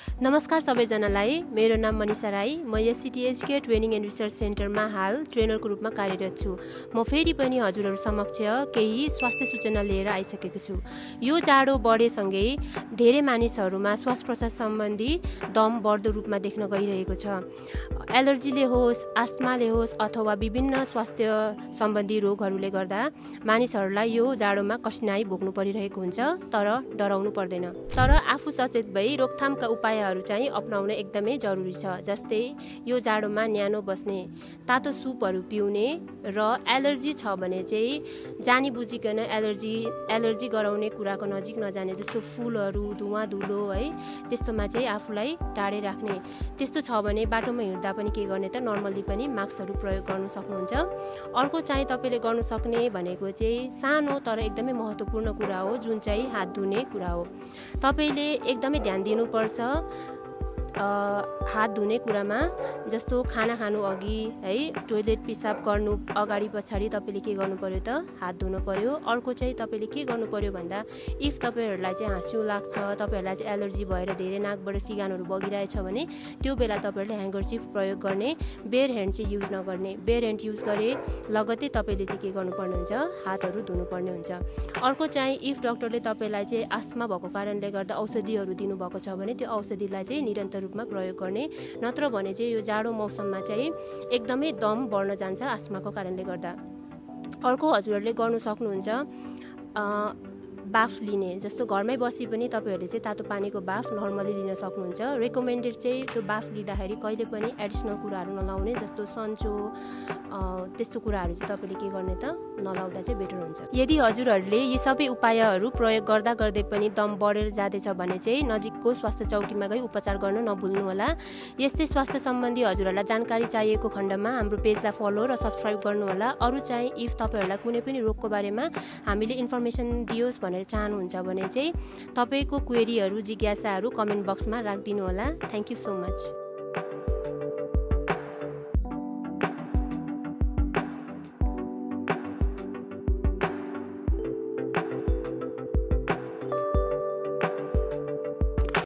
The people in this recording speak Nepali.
नमस्कार सबैजनालाई, मेरो नाम मनिषा राई। म एससीटीएचके ट्रेनिङ एन्ड रिसर्च सेन्टरमा हाल ट्रेनरको रूपमा कार्यरत छु। म फेरि पनि हजुरहरू समक्ष केही स्वास्थ्य सूचना लिएर आइसकेको छु। यो जाडो बढेसँगै धेरै मानिसहरूमा श्वास प्रश्वास सम्बन्धी दम बढ्दो रूपमा देख्न गइरहेको छ। एलर्जीले होस्, आस्थमाले होस् अथवा विभिन्न स्वास्थ्य सम्बन्धी रोगहरूले गर्दा मानिसहरूलाई यो जाडोमा कठिनाइ भोग्नु परिरहेको हुन्छ, तर डराउनु पर्दैन। तर आफू सचेत भई रोकथामका उपायहरू चाहिँ अपनाउन एकदमै जरुरी छ। जस्तै यो जाडोमा न्यानो बस्ने, तातो सुपहरू पिउने र एलर्जी छ भने चाहिँ जानी बुझिकन एलर्जी गराउने कुराको नजिक नजाने, जस्तो फुलहरू, धुवा धुलो है, त्यस्तोमा चाहिँ आफूलाई टाढै राख्ने। त्यस्तो छ भने बाटोमा हिँड्दा पनि के गर्ने त नर्मल्ली पनि मास्कहरू प्रयोग गर्नु सक्नुहुन्छ। अर्को चाहिँ तपाईँले गर्नु सक्ने भनेको चाहिँ सानो तर एकदमै महत्त्वपूर्ण कुरा हो, जुन चाहिँ हात धुने कुरा हो। तपाईँले एकदमै ध्यान दिनुपर्छ हात धुने कुरामा। जस्तो खाना खानु अघि है, टोइलेट पिसाब गर्नु अगाडि पछाडि तपाईँले के गर्नु पर्यो त हात धुनु पर्यो। अर्को चाहिँ तपाईँले के गर्नु पर्यो भन्दा, इफ तपाईँहरूलाई चाहिँ हाँस्यो लाग्छ, तपाईँहरूलाई चाहिँ एलर्जी भएर धेरै नाकबाट सिगानहरू बगिरहेछ भने त्यो बेला तपाईँहरूले ह्याङ्करचिफ प्रयोग गर्ने, बेयर ह्यान्ड चाहिँ युज नगर्ने। बेयर ह्यान्ड युज गरे लगत्तै तपाईँले चाहिँ के गर्नुपर्ने हुन्छ, हातहरू धुनुपर्ने हुन्छ। अर्को चाहिँ इफ डक्टरले तपाईँलाई चाहिँ आस्थमा भएको कारणले गर्दा औषधिहरू दिनुभएको छ भने त्यो औषधिलाई चाहिँ निरन्तर रूपमा प्रयोग गर्ने। नत्र भने चाहिँ यो जाडो मौसममा चाहिँ एकदमै दम बढ्न जान्छ आस्थमाको कारणले गर्दा। अर्को हजुरहरूले गर्नु सक्नुहुन्छ बाफ लिने। जस्तो घरमै बसी पनि तपाईँहरूले चाहिँ तातो पानीको बाफ नर्मली लिन सक्नुहुन्छ। रेकमेन्डेड चाहिँ त्यो बाफ लिँदाखेरि कहिले पनि एडिसनल कुराहरू नलाउने, जस्तो सन्चो त्यस्तो कुराहरू चाहिँ तपाईँले के गर्ने त नलाउँदा चाहिँ बेटर हुन्छ। यदि हजुरहरूले यी सबै उपायहरू प्रयोग गर्दा गर्दै पनि दम बढेर जाँदैछ भने चाहिँ नजिकको स्वास्थ्य चौकीमा गई उपचार गर्न नभुल्नुहोला। यस्तै स्वास्थ्य सम्बन्धी हजुरहरूलाई जानकारी चाहिएको खण्डमा हाम्रो पेजलाई फलो र सब्सक्राइब गर्नुहोला। अरू चाहिँ इफ तपाईँहरूलाई कुनै पनि रोगको बारेमा हामीले इन्फर्मेसन दियोस् भनेर चाहनुहुन्छ भने चाहिँ तपाईँको क्वेरीहरू, जिज्ञासाहरू कमेन्ट बक्समा राखिदिनु होला। Thank you so much.